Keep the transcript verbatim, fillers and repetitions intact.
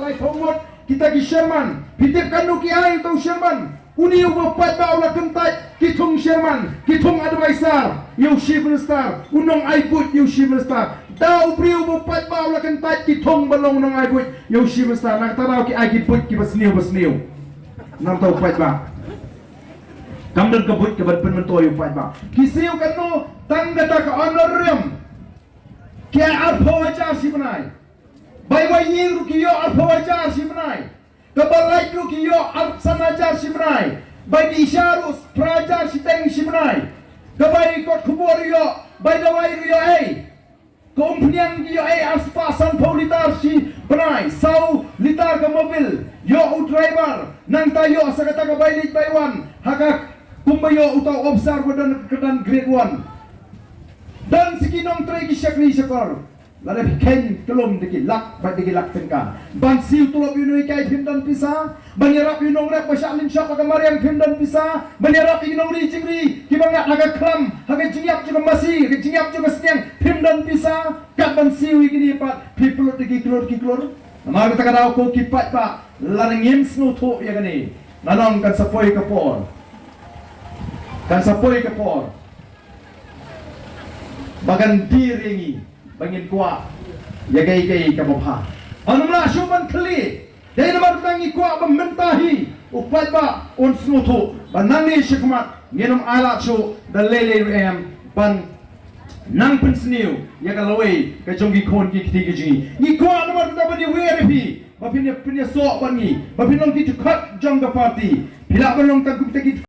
Ai pynmut kita ki chairman, phi tip katno ki ai uta u chairman. Une uba paidbah u la kyntait ki thung chairman, ki thung advisor ïa u chief minister, u nongai buit ïa u chief minister. Da u briew uba paidbah u la kyntait ki thung ba long nongai buit ïa u chief minister. Na kata daw ki ai ki buit kiba sniew ba sniew. Nangta u paidbah kam don ka buit kaban pynmyntoi ïa u paidbah. Ki siew katno? Tang kata ka honorarium ki ai arphew hajar shi bnai. Bai bai ïing ruh ki ïoh arphew hajar shi bnai. Kaba lait ruh ki ïoh arphew san hajar shi bnai. Bai dih sha ruh phra hajar shiteng shi bnai. Kaba ïoh kot khubor ruh ïoh, bai dawai ruh ïoh ei. Ka umphniang ki ïoh ei arspah sanphew litar shi bnai, saw litar ka mobil, ïoh u driver, nangta ïoh sa kata ka bai leit bai wan ha ka kumba ïoh uta u officer ba don ka kyrdan grade one. Don sa ki nongtrei ki shakri shakor. Lada phi kheiñ kyllum da ki lak bad da ki lak tyngka ban siew tulop ïa u nonghikai, phim don pisa. Ban ïarap ïa u nongrep ba shah lynshop ha ka mariang, phim don pisa. Ban ïarap ïa ki nongri jingri kiba ngat ha ka khlam, ha ka jingïap jong ka masi, ha ka jingïap jong ka sniang, phim don pisa. Kat ban siew ïa kine pat phi pynlut da ki klur ki klur. Namar kata ka daw ko ki paidbah, lada ngim sngewthuh ïa kane, nga ong kan sa poi ka por, kan sa poi ka por ba kan die ïa ngi ba ngin kwah ïa kaei kaei kaba bha. Ym lah shuh ban khlieh. Dei namar ba ngi kwah ba mynta hi u paidbah un sngewthuh ba nangne shakhmat ngin ym ailad shuh da lei lei ruh em ban nang pynsniew ïa ka lawei ka jong ki khun ki kti ki jong ngi. Ngi kwah namar kata ban ïawer ïa phi ba phin ïa, phin ïasoh bad ngi, ba phin long ki dkhot jong ka party. Phi lah ban long tang kum kita ki